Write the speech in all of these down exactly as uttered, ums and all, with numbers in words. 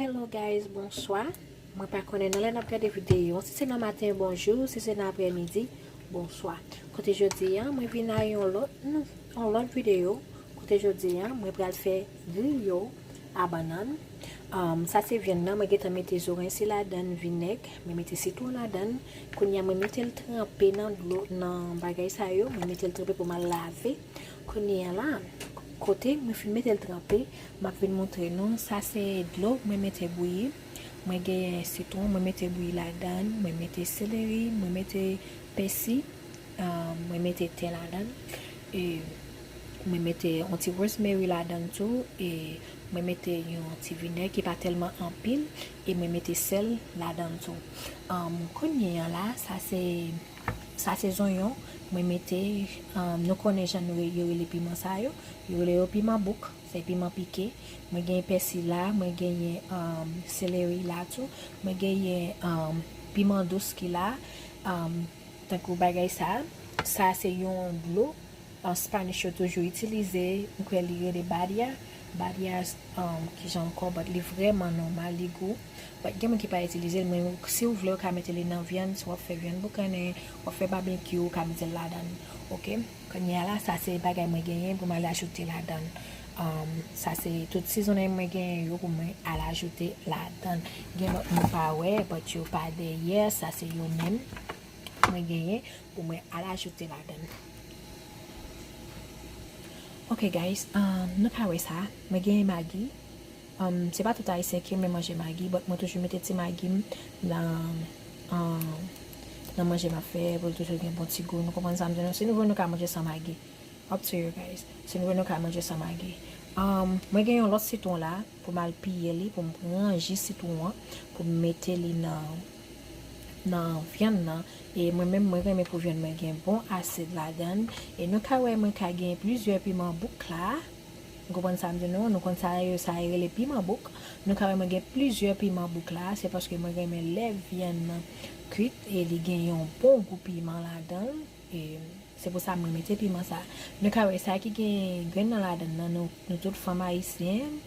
Hello guys, bonswa. Mwen pa konnen nan lè n ap gade videyo an, si se nan maten, bonjou, si se nan aprèmidi, bonswa. Kote jodi a, mwen vin a yon lòt, yon lòt videyo. Kote jodi a, mwen pral fè griyo a bannann. Um, sa se vyann nan, mwen gentan mete zoranj si ladann, vinèg, mwen mete sitwon ladann. Kounye a, mwen mete l tranpe nan dlo, nan bagay sa yo, mwen mete l tranpe pou m al lave. Kounye a la, kote mwen fin mete l tranpe, m ap vin montre nou. Sa se dlo mwen mete bouyi. Mwen genyen sitwon, mwen mete bouyi ladann, mwen mete seleri, mwen mete pèsi, ah, mwen mete ten ladann. E mwen mete yon ti rosemary ladann tou. E mwen mete yon ti vinèg ki pa tèlman anpil. E mwen mete sèl ladann tou. Ahn, kounye a la, sa se, sa se zonyon. Mwen mete, ahn, nou konnen jan nou re-, yo rele piman sa yo. Yo rele yo piman bouk. Se piman pike. Mwen genyen pèsi la, mwen genyen, um, seleri la tou. Mwen genyen, um, piman dous ki la. Um, tankou bagay sa. Sa se yon dlo, uh, Spanish yo toujou itilize. M kwè li rele Badia. Badia, um, kijan ankò, but li vrèman nòmal, li gou. But gen moun ki pa itilize l, men si w vle, w ka mete li nan vyann, si w ap fè vyann boukannen, w ap fè babekyou, w ka mete l ladann. Oke? Kounye a la, sa se bagay mwen genyen pou m al ajoute ladann. Um, sa se tout sizonnen mwen genyen yo pou mwen al ajoute ladann. Gen lòt nou pa wè, but yo pa dèyè, sa se yo menm mwen genyen pou mwen al ajoute ladann. Ok guys, um, nou ka wè sa, mwen genyen magi. Um, se pa tout ayisyen ki renmen manje magi, but mwen toujou mete ti magi m nan, um, nan manje m ap fè, pou l toujou gen bon ti gou. Nou konprann sa m di nou? Si nou vle, nou ka manje san magi. Up to you guys. Si nou vle, nou ka manje san magi. Um, mwen gen yon lòt sitwon la, pou m al piye li, pou m pran ji sitwon an, pou m mete li nan, nan vyann nan. E mwen menm, mwen renmen pou vyann mwen gen bon asid ladann. E nou ka wè, mwen ka gen plizyè piman bouk la. Nou konprann sa m di nou? Nou konn sa yo, sa yo rele piman bouk. Nou ka wè mwen gen plizyè piman bouk la. Se paske mwen renmen lè vyann nan kwit e li gen yon bon gou piman ladann. E se pou sa mwen mete piman sa. Nou ka wè sa ki gen grenn nan ladann nan, nou, nou tout fanm ayisyen.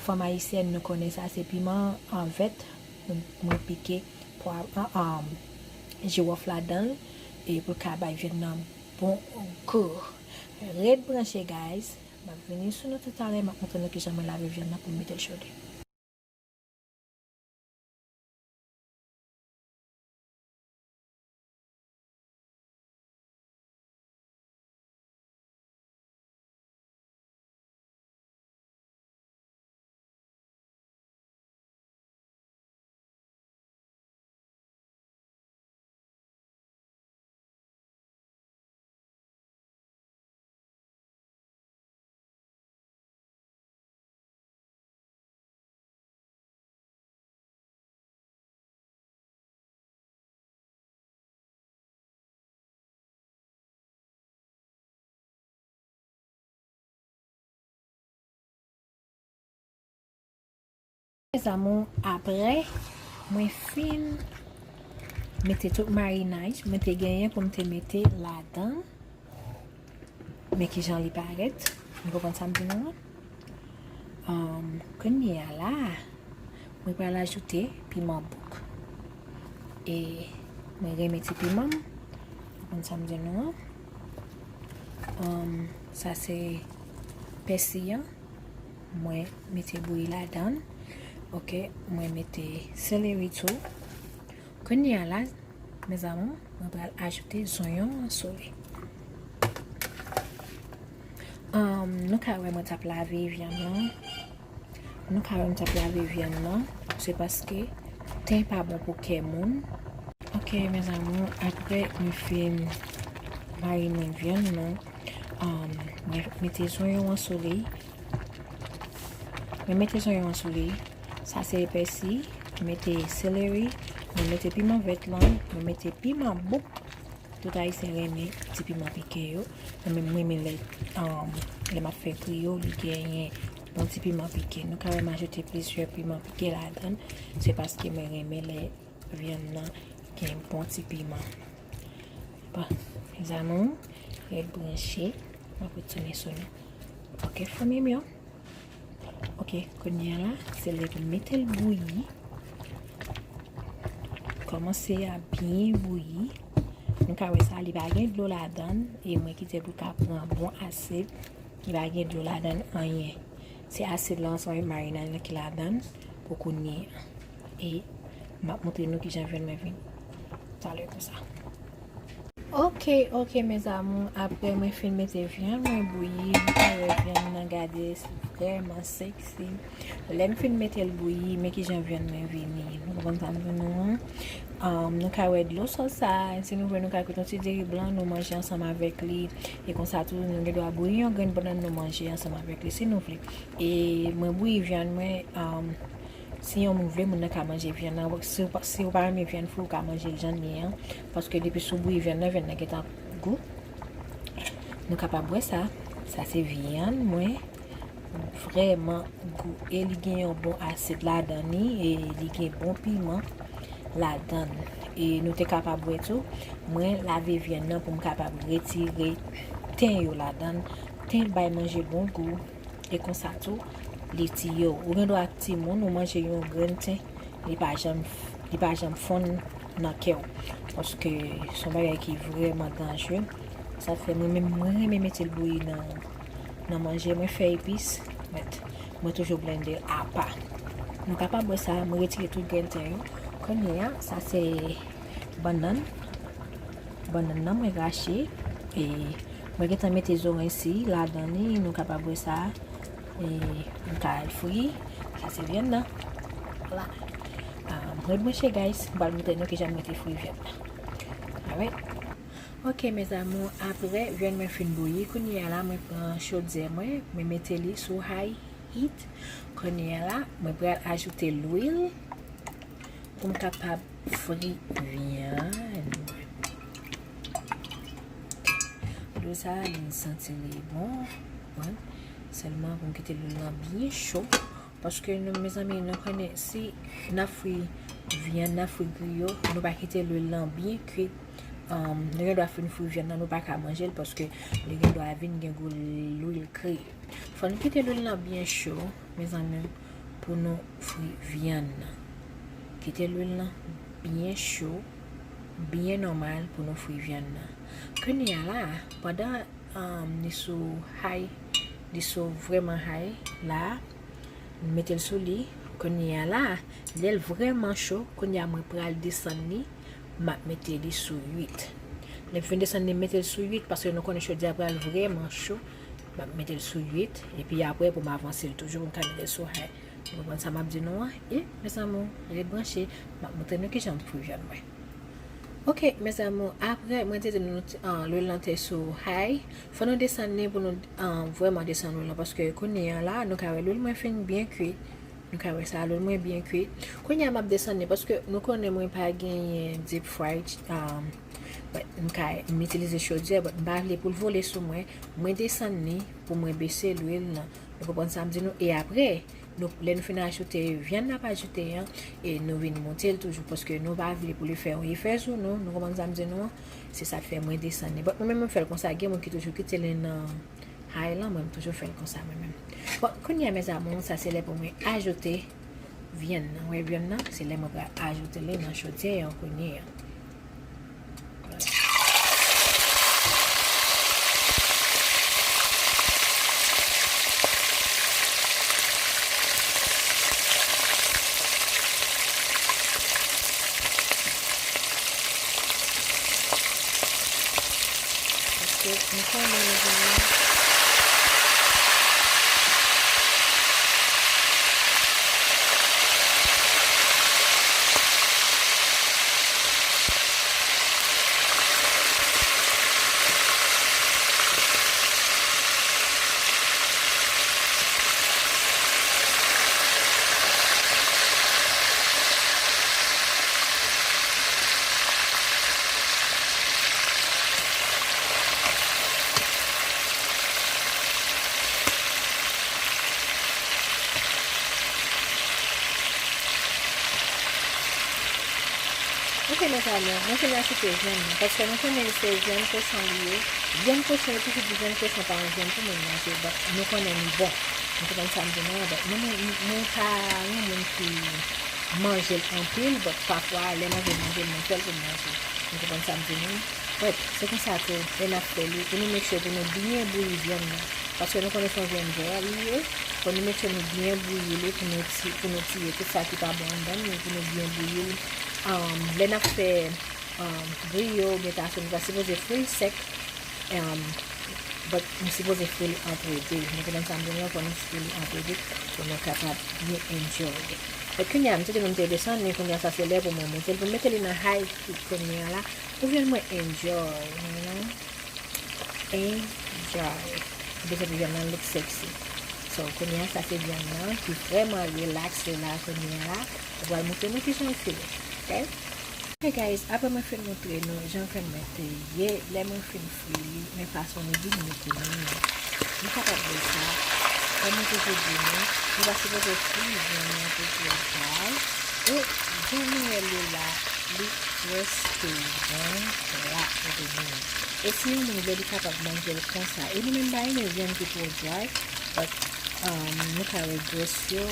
Fanm ayisyèn, nou konnen sa se piman, ah, vèt. Mwen, mwen pike pwa, ah, ah, jiwòf ladann. E pou l ka bay vyann nan bon gou. Ret branche, guys. M ap vini sou nou toutalè, m ap montre nou kijan mwen lave vyann nan pou m mete l chode. Mes amours, apre mwen fin mete tout marinaj mwen te genyen pou m te mete ladan, men kijan li parèt. Nou konprann sa m di nou an? Um, kounye a la, mwen pral ajoute piman bouk. E mwen renmen ti piman m. Ou konn sa m di nou an? Um, sa se pèsi an. Mwen mete bouyi ladann. Ok, mwen mete seleri tou. Kounye a la, mes amours, mwen pral ajoute zonyon an sou li. Um, nou ka wè mwen t ap lave vyann nan. Nou ka wè m t ap lave vyann nan. Se paske ten pa bon pou kè moun. Ok, mes amours, apre mwen fin marinen vyann nan, um, mwen mete zonyon an sou li. Mwen mete zonyon an sou li. Sa se pèsi, mwen mete seleri, mwen mete piman vèt lan, mwen mete piman bouk. Tout ayisyen renmen ti piman pike yo. Mwen menm, mwen renmen lè, um, lè m ap fè griyo, li genyen bon ti piman pike. Nou ka wè m ajoute plizyè piman pike ladann. Se paske mwen renmen lè vyann nan gen bon ti piman. Bon, mes amours, ret branche. M ap retounen sou nou. Ok, fanmi m yo. Ok, kounye a la, se lè pou mete l bouyi. Kòmanse a byen bouyi. Nou ka wè sa, li pa gen dlo ladan l, e mwen kite pou l ka pran bon asid. Li pa gen dlo ladan l, anyen. Se asid la ansanm ak marinad la ki ladan l pou kounye a. E m ap montre nou kijan vyann mwen vin talè konsa. Ok, ok, mes amours, apre mwen fin mete vyann mwen bouyi, nou ka wè vyann nan, gade, se vrèman sexy. Lè m fin mete l bouyi, men kijan vyann mwen vini. Nou konprann sa m di nou an? Um, nou ka wè dlo sòs sa, si nou vle nou ka kwit yon ti diri blan, nou manje ansanm avèk li. E konsa tou, nou gen dwa bouyi yon grenn bannann, nou manje ansanm avèk li, si nou vle. E mwen bouyi vyann mwen, um, si yon moun vle, moun nan ka manje vyann nan. Si w pa, si w pa renmen vyann fri, ou ka manje l jan l ye an. Paske depi sou bouyi vyann nan, vyann nan gentan gou. Nou kapab bwè sa. Sa se vyann mwen. Vrèman gou. E li gen yon bon asid ladan li. E li gen bon piman ladan l. E nou te kapab wè tou, mwen lave vyann nan pou m kapab retire ten yo ladan l. Ten bay manje bon gou. E konsa tou, li tiye w. Ou gen dwa ak timoun, ou manje yon grenn ten, li pa janm, li pa janm fonn nan kè w. Paske se yon bagay ki vrèman danjre. Sa fè mwen menm, mwen renmen mete l bouyi nan, nan manje. Mwen fè epis, but mwen toujou blende l apa. Nou kapab wè sa, mwen retire tout grenn ten yo. Kounye a, sa se bannann. Bannann nan mwen rache. E mwen gentan mete zoranj si ladan li, nou kapab wè sa. E m ka al fri. Sa se vyann nan. Vwala. Ah, mwen branche, guys. M pral montre nou kijan mwen te fri vyann nan. Alright. Ok, mes amours, apre vyann mwen fin bouyi, kounye a la, mwen pran chodyè mwen, mwen mete li sou high heat. Kounye a la, mwen pral ajoute lwil pou m kapab fri vyann. Dlo sa, li santi li bon. Bon. Sèlman pou m kite lwil lan byen cho. Paske nou, mezanmi, nou konnen si n ap fri vyann, n ap fri griyo, nou pa kite lwil lan byen kwit. Um, nou gen dwa fin fri vyann nan, nou pa ka manje l paske li gen dwa vin gen gou lwil kri. Fò n kite lwil lan byen cho, mezanmi, pou nou fri vyann nan. Kite lwil lan byen cho, byen nòmal pou nou fri vyann nan. Kounye a la, pandan, um, li sou high, li sou vrèman high la, m mete l sou li. Kounye a la, lè l vrèman cho, kounye a mwen pral desann li, m ap mete li sou uit. Lè m fin desann li, m mete l sou uit, paske nou konnen chodyè a pral vrèman cho. M ap mete l sou uit, epi apre pou m avanse l toujou, pou m ka mete l sou high. Nou konprann sa m ap di nou an? E, mes amours, ret branche, m ap montre nou kijan m fri vyann mwen. Ok, mes amours, apre, mwen te di nou, ah, lwil lan te sou high. Fò nou desann li pou nou, ah, vrèman desann lwil lan, paske kounye a la, nou ka wè lwil mwen fin byen kwit. Nou ka wè sa, lwil mwen byen kwit. Kounye a m ap desann li, paske nou konnen mwen pa genyen deep fry, um, but m ka, m itilize chodyè, but m pa vle pou l vole sou mwen. Mwen desann li pou mwen bese lwil lan. Nou konprann sa m di nou? E apre, nou, lè nou fin ajoute vyann n ap ajoute an, e nou vin monte l toujou, paske nou pa vle pou li fè yon efè sou nou. Nou konprann sa m di nou an? Se sa k fè mwen desann li. But mwen menm, mwen fè l konsa, gen moun ki toujou kite li nan high lan, mwen m toujou fè l konsa mwen menm. Bon, kounye a, mes amours, sa se lè pou mwen ajoute vyann nan. Wè vyann nan, se lè mwen pral ajoute li nan chodyè an kounye a. Paske nou konnen, mezanmi. Ok, mes amours, mwen fin ajoute vyann nan, paske nou konnen se vyann kochon li ye. Vyann kochon, yo toujou di vyann kochon pa yon vyann pou moun manje, but nou konnen li bon. Ou konprann sa m di nou an? Donk, mwen, mwen, mwen pa yon moun ki manje l anpil, but pafwa, lè m anvi manje l, mwen fè l pou m manje. Ou konprann sa m di nou an? But, se konsa tou, lè n ap fè li, pou nou make sure pou nou byen bouyi vyann nan. Paske nou konnen se yon vyann dwòl li ye, fò nou make sure nou byen bouyi li pou nou ti-, pou nou tiye tout sa ki pa bon anndan l, pou nou byen bouyi l. Um, lè n ap fè um, griyo oubyen tason, nou pa sipoze fri l sèk, um, but nou sipoze fri l antre de. Nou konprann sa m di nou an, fò nou fri l antre de pou nou kapab byen enjoy. But kounye a, m te di nou m te desann li, kounye a sa se lè pou mwen monte l, pou m mete li nan high heat kounye a la, pou vyann mwen enjoy, you know? Enjoy. Ou bezwen pou vyann nan look sexy. So, kounye a, sa se vyann nan ki vrèman relax la kounye a la. Ou pral montre nou kijan l fini. Ok? Hey guys, apre mwen fin montre nou jan vyann mwen te ye, lè mwen fin fri li, men fason li vin mete li, nou kapab wè sa. Kòm mwen toujou di nou, nou pa sipoze fri vyann nan pou l dry. E jan nou wè li la, li prèske bon la, ou te di nou. E si yon moun vle, li kapab manje l konsa. E nou menm pa renmen vyann ki twò dry, but, um, nou ka wè grès yo.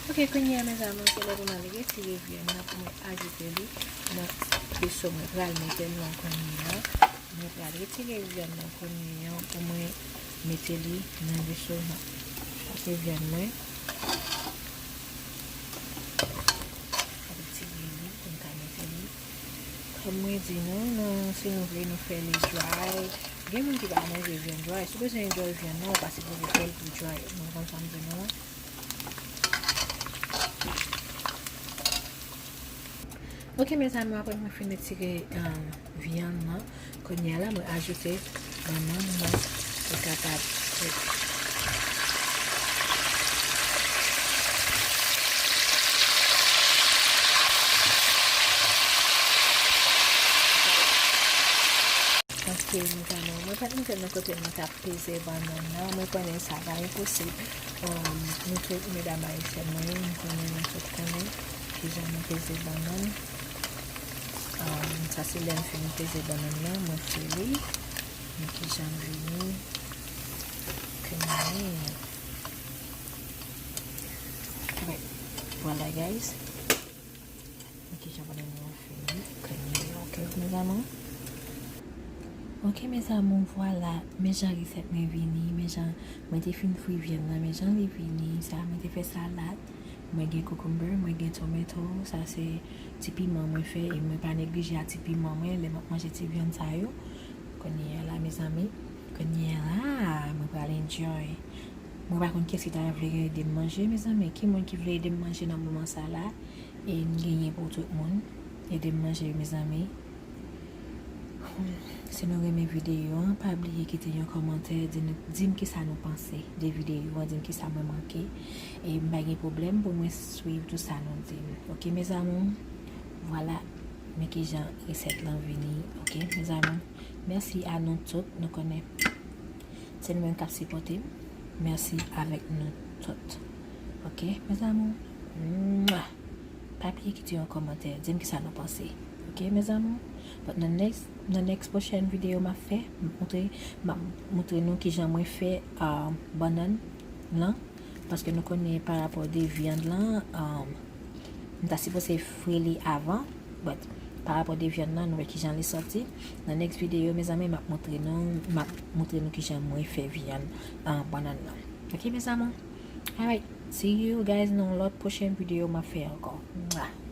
Ok, kounye a, mes amours, se lè pou mwen retire vyann nan pou mwen ajoute li nan veso mwen pral mete l nan kounye a. Mwen pral retire vyann nan kounye a pou mwen mete li nan veso nan. Sa se vyann mwen. Retire li pou m ka mete li. Kòm mwen di nou, nou, si nou vle, nou fè li dry. Gen moun ki pa manje vyann dry. Si w bezwen enjoy vyann nan, ou pa sipoze fè l pou dry. Nou konprann sa m di nou an? Ok, mes amours, apre mwen fin retire, um, vyann nan, kounye a la, mwen ajoute bannann nan pou kapab frit. Ok, mes amours, mwen pa t montre nou kote mwen t ap peze bannann nan, mwen konnen sa pa enposib. Um, nou tout medam ayisyèn mwen yo, nou konnen, nou tout konnen kijan nou peze bannann. Um, sa se lè m fin peze bannann nan, mwen fri li. Men kijan l vini. Kounye a. Alright. Vwala, guys. Men kijan bannann nan fini. Kounye a, ok, mes amours. Ok, mes amours, vwala. Men jan resèt mwen vini. Men jan mwen te fin fri vyann nan. Men jan li vini. Sa, mwen te fè salad. Mwen gen cucumber, mwen gen tomato, sa se ti piman mwen fè, e mwen pa neglije a ti piman mwen lè m ap manje ti vyann sa yo. Kounye a la, mezanmi, kounye a la, mwen pral enjoy. Mwen pa konn kiyès ki ta vle ede m manje, mezanmi. Ki moun ki vle ede m manje nan moman sa la? E m genyen pou tout moun. Ede m manje, mezanmi. Si nou renmen videyo an, pa bliye kite yon kòmantè, di nou, di m kisa nou panse de videyo an, di m kisa mwen manke. E m pa gen pwoblèm pou mwen swiv tout sa nou di m. Ok, mes amours? Vwala, men kijan resèt lan vini. Ok, mes amours? Mèsi a nou tout. Nou konnen se nou menm k ap sipòte m. Mèsi avèk nou tout. Ok, mes amours? Mwah! Pa bliye kite yon kòmantè, di m kisa nou panse. Ok, mes amours? But nan next, nan next pwochèn videyo m ap fè, m ap montre, m ap montre nou kijan mwen fè, ah, bannann lan. Paske nou konnen pa rapò de vyann lan, ah, m ta sipoze fri li avan. But pa rapò de vyann lan, nou wè kijan li sòti. Nan next videyo, mezanmi, m ap montre nou, m ap montre nou kijan mwen fè vyann, ah, bannann lan. Ok, mes amours? Alright, see you guys nan lòt pwochèn videyo m ap fè ankò. Mwah!